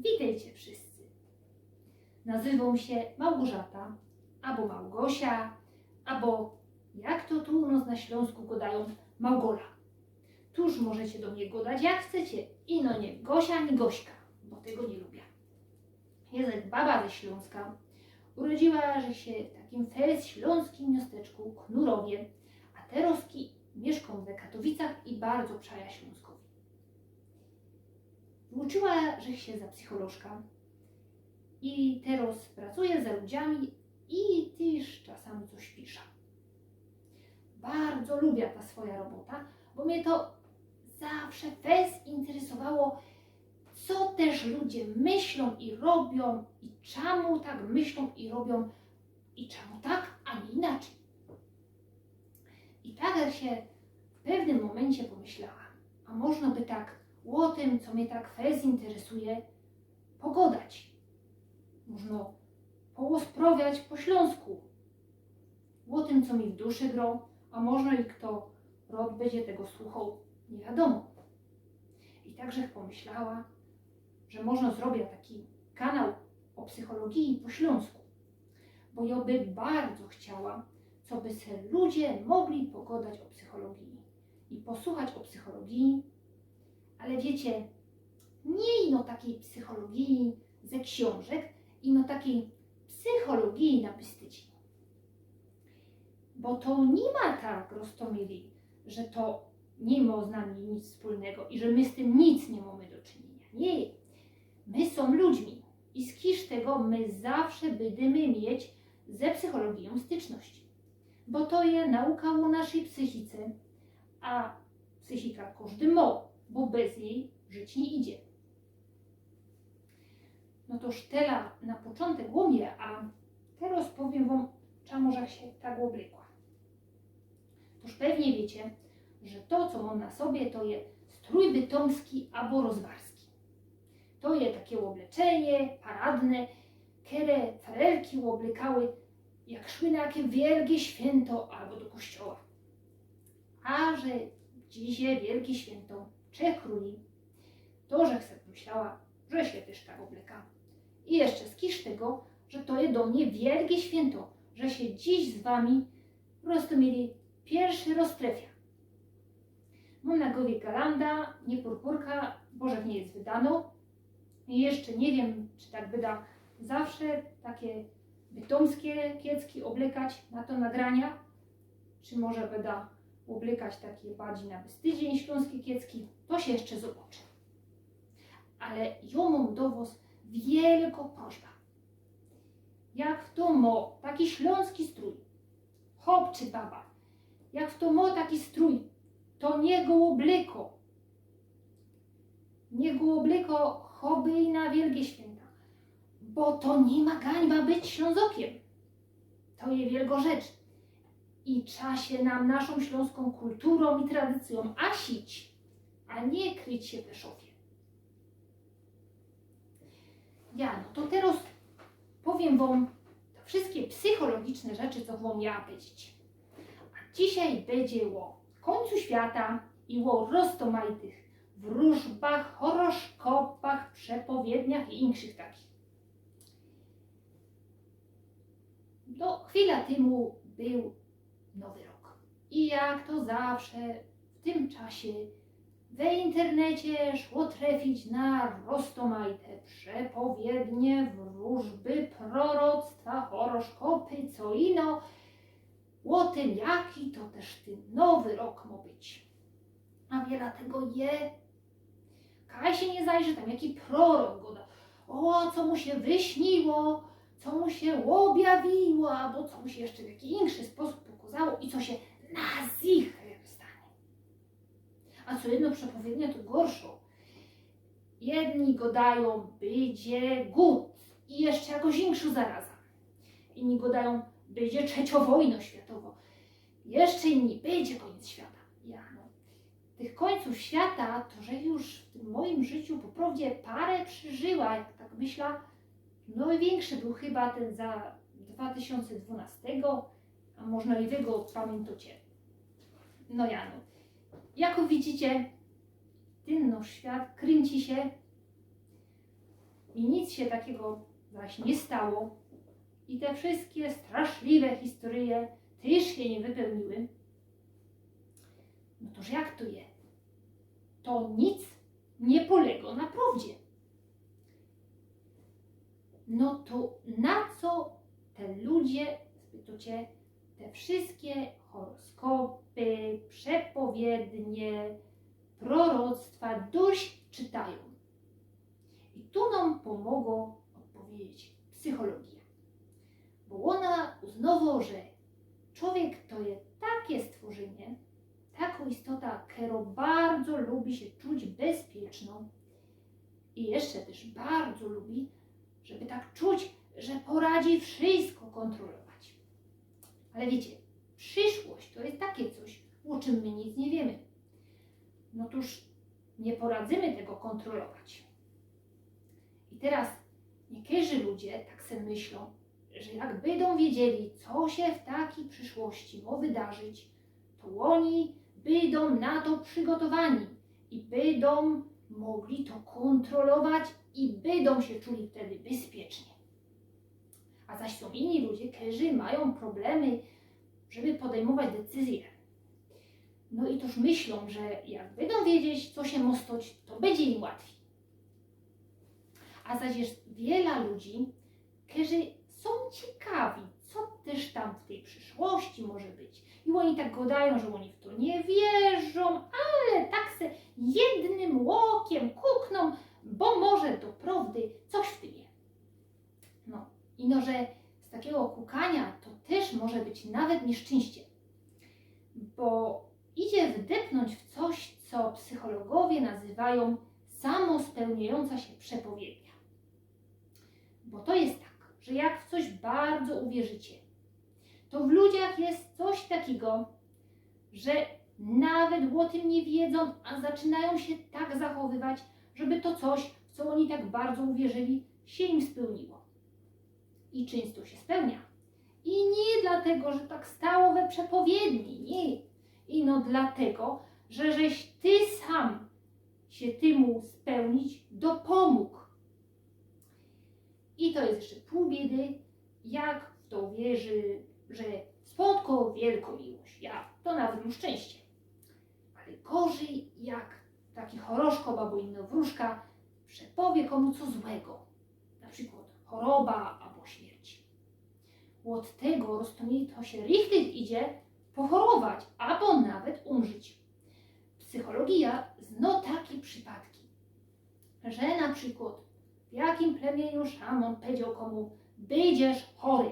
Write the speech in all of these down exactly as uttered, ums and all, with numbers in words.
Witejcie wszyscy. Nazywōm sie Małgorzata, abo Małgosia, abo jak to tu u nŏs na Ślōnsku gŏdajōm, Małgola. Tuż możecie do mie gŏdać jak chcecie, ino niy Gosia ani Gośka, bo tego niy lubiã. Jŏ jes baba ze Ślōnska. Urodziyła żech sie w takim fest ślōnskim miŏsteczku Knurowie, a terŏzki miyszkōm we Katowicach i bardzo przajã Ślōnskowi. Wyuczyła żech sie za psycholożka i terŏz pracujã za ludziami i tyż czasami coś piszã. Bardzo lubiã ta swojŏ robota, bo mie to zawsze fest interesowało, co tyż ludzie myślōm i robiōm i czymu tak myślōm i robiōm i czymu tak, a niy inaczyj. I tak żech sie w pewnym mōmyncie pōmyślała, a możno by tak ô tym, co mie tak fest interesuje, pogŏdać. Możno porozprawiać po ślōnsku ô tym, co mi w duszy grŏ, a możno i fto rŏd bydzie tego słuchoł, niy wiadōmo. I tak żech pōmyślała, że możno zrobiã taki kanał ô psychologii po ślōnsku, bo jŏ by bardzo chciała, co by se ludzie mogli pogŏdać ô psychologii i posłuchać ô psychologii. Ale wiycie, niy ino takij psychologii ze ksiōnżek, ino takij psychologii na bystydzie. Bo to niy ma tak, Roztōmili, że to niy mo z nami nic wspōlnego i że my z tym nic niy mōmy do czyniynio. Niy. My sōm ludźmi i z kiż tego my zawsze bydymy mieć ze psychologijōm styczność. Bo to je nauka ô naszyj psychice, a psychika kożdy mo, bo bez nij żyć niy idzie. No to już tela na poczōntek ô mie, a terŏz powiym wōm, czymu żech sie tak ôblykła. Tōż pewnie wiycie, że to, co mōm na sobie, to je strōj bytōmski abo rozwarski. To je take ôbleczynie paradne, kere farelki ôblykały, jak szły na jakie wielkie świynto abo do kościoła. A że dziś je wielkie świynto Trzech Krōli, to żech se pōmyślała, że sie tyż tak ôblykã. I jeszcze z kiż tego, że to je do mie wielkie świynto, że sie dziś z wami, Roztōmili, piyrszy rŏz trefiã. Mōm na gowie galanda, niy purpurka, bo żech niy je wydanŏ. I jeszcze niy wiym, czy tak byda zawsze take bytōmskie kiecki ôblykać na to nagrania, czy może byda ôblykać take bardzij na bystydziyń ślōnskie kiecki. To sie jeszcze zobaczy. Ale jŏ mōm do wŏs wielkõ prośba. Jak fto mo taki ślōnski strōj, chop czy baba, jak fto mo taki strōj, to niych go ôblykŏ. Niych go ôblykŏ choby i na wielkie świynta. Bo to niy ma gańba być Ślōnzokym. To je wielkŏ rzecz. I trza sie nam naszōm ślōnskōm kulturōm i tradycyjōm asić, a niy kryć sie we szofie. Ja, no to terŏz powiym wōm te wszyjske psychologiczne rzeczy, co wōm mia powiedzieć. A dzisiej bydzie ô kōńcu świata i ô roztōmajtych wrōżbach, horoszkopach, przepowiedniach i inkszych takich. No, chwila tymu bōł Nowy Rok. I jak to zawsze w tym czasie we internecie szło trefić na roztōmajte przepowiednie, wrōżby, proroctwa, horoszkopy, co ino ô tym, jaki to tyż tyn Nowy Rok mo być. A wiela tego je. Kaj sie niy zajrzy, tam jaki prorok gŏdŏ. Ô, co mu sie wyśniło, co mu sie ôbjawiło, abo co mu sie jeszcze w jakiś inszy sposōb pokŏzało i co sie na zicher stanie. A co jedno przepowiednia to gorszŏ. Jedni gŏdajōm, bydzie gut i jeszcze jakŏś inkszŏ zaraza. Inni gŏdajōm, bydzie trzeciŏ wojnŏ światowŏ. Jeszcze inni, bydzie kōniec świata. Ja, no. Tych kōńcōw świata to żech już w tym mojim życiu po prŏwdzie parã przeżyła, jak tak myśla. Nojwiynkszi bōł chyba tyn za dwa tysiōnce dwanŏstego, a możno i wy go pamiyntŏcie. No ja, no. Jak widzicie, tyn nŏsz świat krynci sie i nic sie takigo zaś niy stało i te wszyjske straszliwe historyje tyż sie niy wypełniły, no toż jak to je? To nic niy polego na prowdzie. No to na co te ludzie, spytujcie, te wszyjske horoskopy, przepowiednie, proroctwa dość czytajōm? I tu nōm pōmogo ôdpowiedzieć psychologijo. Bo ôna uznŏwŏ, że czowiek to je take stworzynie, takŏ istota, kerŏ bardzo lubi sie czuć bezpieczno i jeszcze tyż bardzo lubi, żeby tak czuć, że poradzi wszyjsko kōntrolować. Ale wiycie, przyszłość to je take coś, ô czym my nic niy wiymy. No tōż niy poradzymy tego kōntrolować. I teroz niykerzy ludzie tak se myślōm, że jak bydōm wiedzieli, co sie w takij przyszłości mo wydarzić, to ôni bydōm na to przigotowani i bydōm mogli to kōntrolować i bydōm sie czuli wtedy bezpiecznie. A zaś sōm inni ludzie, kerzy majōm problemy, żeby podejmować decyzje. No i tōż myślōm, że jak bydōm wiedzieć, co sie mo stoć, to bydzie im łatwij. A zaś je wiela ludzi, kerzy sōm ciekawi, co tyż tam w tyj przyszłości może być. I ôni tak godajōm, że ôni w to niy wierzōm, ale tak se jednym ôkiym kuknōm, bo może doprŏwdy coś w tym je. No, ino że z takigo kukania to tyż może być nawet niyszczyńście, bo idzie wdepnōńć w coś, co psychologowie nazywajōm samospełniajōnca sie przepowiednia. Bo to je tak, że jak w coś bardzo uwierzycie, to w ludziach je coś takigo, że nawet ô tym niy wiedzōm, a zaczynajōm sie tak zachowywać, żeby to coś, w co ôni tak bardzo uwierzyli, sie im spełniło. I czynsto sie spełnia. I niy dlatego, że tak stało we przepowiedni, niy. Ino dlatego, że żeś ty sam sie tymu spełnić dopōmōg. I to je jeszcze pōł biedy, jak w to uwierzi, że spotkŏ wielkõ miłość. Ja, to nawet mōm szczynście. Ale gorzyj, jak taki horoszkop abo ino wrōżka przepowie kōmu co złego, na przikłŏd choroba abo śmierć. Ôd tego roztōmito sie richtig idzie pochorować abo nawet umrzeć. Psychologija znŏ take przipadki, że na przikłŏd w jakim plemiyniu szamōn powiedzioł kōmu: „Bydziesz chory”.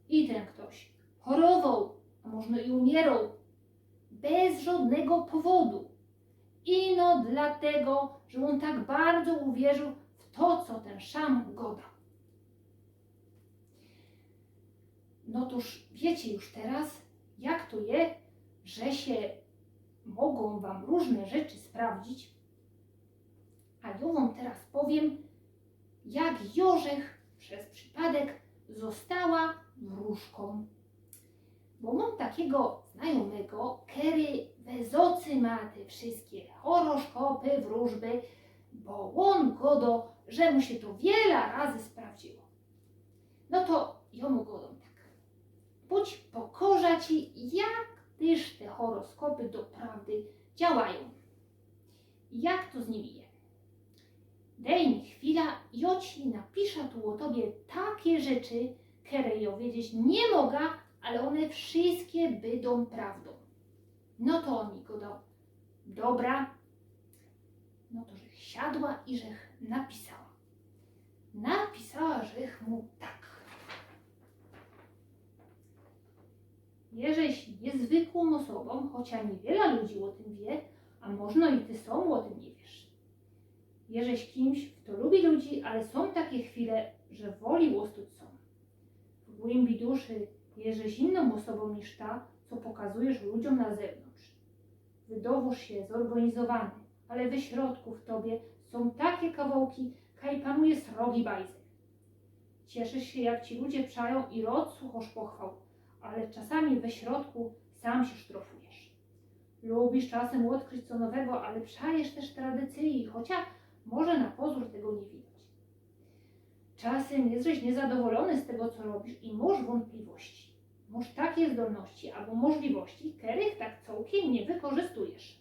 I tyn ftoś chorowoł, a możno i umiyroł, bez żŏdnego powodu. Ino dlatego, że ôn tak bardzo uwierził w to, co tyn szamōn gŏdŏ. No tōż wiycie już teroz, jak to je, że sie mogōm wōm rōżne rzeczy sprawdzić. A jŏ wōm teroz powiym, jak jŏ żech bez przipadek ôstała wrōżkōm. Bo mōm takigo znajōmego, kery we zŏcy mŏ te wszyjske horoszkopy, wrōżby, bo ôn gŏdŏ, że mu sie to wiela razy sprawdziło. No to jŏ mu gŏdōm tak. Pōdź, pokŏżã ci, jak tyż te horoskopy doprawdy działajōm. Jak to z nimi je? Dej mi chwila, jŏ ci napiszã tu ô tobie take rzeczy, kere jŏ wiedzieć niy moga, ale ône wszyjske bydōm prawdōm. No to ôn mi gŏdŏ: „Dobra”. No to żech siadła i żech napisała. Napisała żech mu tak. Jeżeś niyzwykłōm ôsobōm, chocia niywiela ludzi ô tym wiy, a możno i ty sōm ô tym niy wiysz. Jeżeś kimś, fto lubi ludzi, ale sōm take chwile, że woli ôstōć sōm. W głymbi duszy jeżeś inōm ôsobōm niż ta, co pokazujesz ludziōm na zewnōntrz. Wydowŏsz sie zōrganizowany, ale we środku w tobie sōm take kawołki, kaj panuje srogi bajzel. Cieszysz sie, jak ci ludzie przajōm i rŏd suchŏsz pochwŏł, ale czasami we środku sam sie sztrŏfujesz. Lubisz czasym ôdkryć co nowego, ale przajesz tyż tradycyji, chocia może na pozōr tego niy widać. Czasym jeżeś niezadowolōny z tego, co robisz i mŏsz wōnpliwości. Mŏsz takie zdolności abo możliwości, kerych tak cołkym niy wykorzystujesz.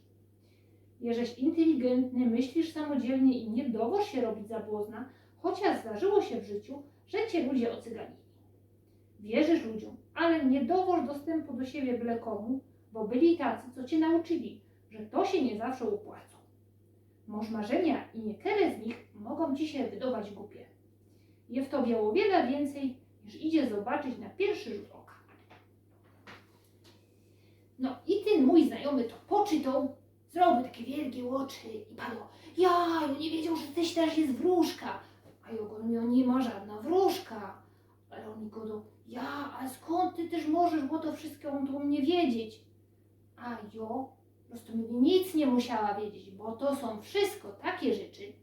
Jeżeś intyligyntny, myślisz samodzielnie i niy dowŏsz sie robić za błŏzna, chociŏż zdarzyło sie w życiu, że cie ludzie ôcyganili. Wierzysz ludziōm, ale niy dowŏsz dostympu do siebie byle kōmu, bo byli tacy, co cie nauczyli, że to sie niy zawsze ôpłaco. Mŏsz marzynio i niykere z nich mogōm ci sie wydować gupie. Je w tobie ô wiele wiyncyj, niż idzie zobaczyć na piyrszy rzut ôka. No i tyn mōj znajōmy to poczytoł, zrobiōł take wielkie ôczy i padoł: „Ja, jŏ niy wiedzioł, że tyś tyż je wrōszka”. A jŏ gŏdōm: „Jŏ niy ma żŏdno wrōszka”. Ale ôn mi gŏdŏ: „Ja, a skōnd ty tyż możesz ô to wszyjsko ô mie wiedzieć?” A jŏ po prostu nic niy musiała wiedzieć, bo to sōm wszyjsko take rzeczy,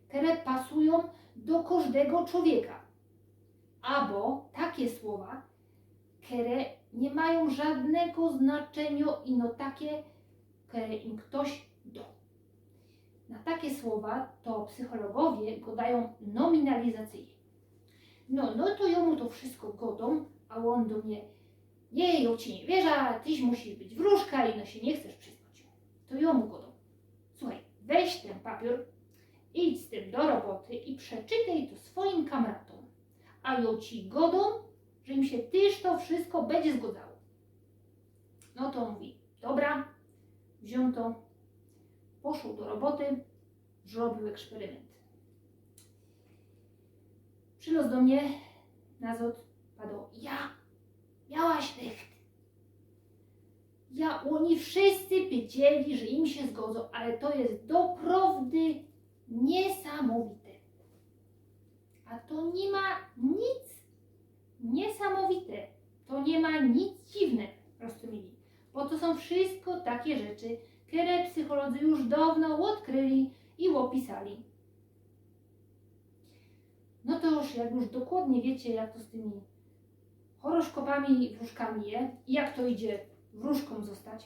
kere pasujōm do kożdego czowieka. Abo take słowa, kere niy majōm żŏdnego znaczyniŏ, ino take, kere im ftoś dŏ. Na take słowa to psychologowie gŏdajōm nominalizacyjnie. No, no to jŏ mu to wszyjsko gŏdōm, a ôn do mie: „Niy, jŏ ci niy wierzã, tyś musisz być wrōszka i no sie niy chcesz prziznoć”. To jŏ mu gŏdōm: „Suchej, weź tyn papiōr, idź z tym do roboty i przeczytej to swojim kamratōm. A jŏ ci gŏdōm, że im sie tyż to wszyjsko bydzie zgŏdzało”. No to ôn mōwi: „Dobra”, wziōn to, poszoł do roboty, zrobiōł eksperyment. Przilŏz do mie nazŏd, padoł: „Ja, miałaś recht. Ja, ôni wszyjscy powiedzieli, że im sie zgŏdzŏ, ale to je doprŏwdy niysamowite”. A to niy ma nic niysamowite, to niy ma nic dziwnego, rozumiycie? Bo to sōm wszyjsko take rzeczy, kere psycholodzy już dŏwno ôdkryli i ôpisali. No to już, jak już dokładnie wiycie, jak to z tymi horoszkopami i wrōszkami je i jak to idzie wrōszkōm ôstać,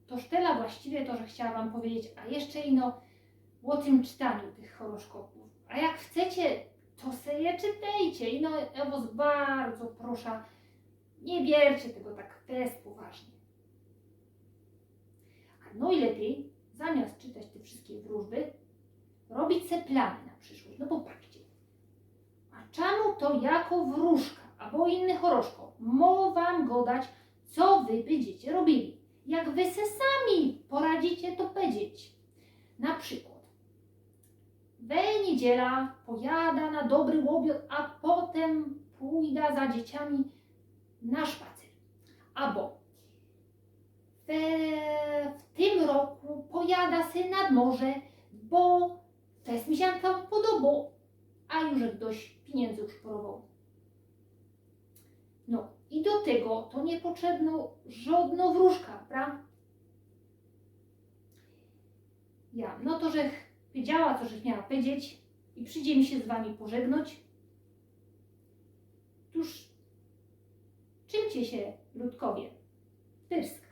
to już tela właściwie to, że chciałach wōm powiedzieć, a jeszcze ino ô tym czytaniu tych horoszkopōw. A jak chcecie, to se je czytejcie. Ino jŏ wŏs bardzo proszã, niy bierzcie tego tak fest poważnie. A nojlepij, zamiast czytać te wszyjske wrōżby, robić se plany na prziszość. No bo patrzcie. A czymu to jako wrōszka abo inny horoszkop mŏ wōm gŏdać, co wy bydziecie robiyli? Jak wy se sami poradzicie to powiedzieć? Na przikłŏd: „We niydziela pojadã na dobry ôbiŏd, a potym pōjdã za dzieciami na szpacer”. Abo: „We, w tym roku pojadã se nad morze, bo fest mi sie tam podobŏ”, a już ftoś piniyndzōw uszporowoł. No i do tego to niypotrzebnŏ żŏdnŏ wrōszka, pra? Ja, no to żech powiedziała, co żech miała powiedzieć i przidzie mi sie z wami pożegnŏć. Tōż trzimcie sie, ludkowie. Pyrsk.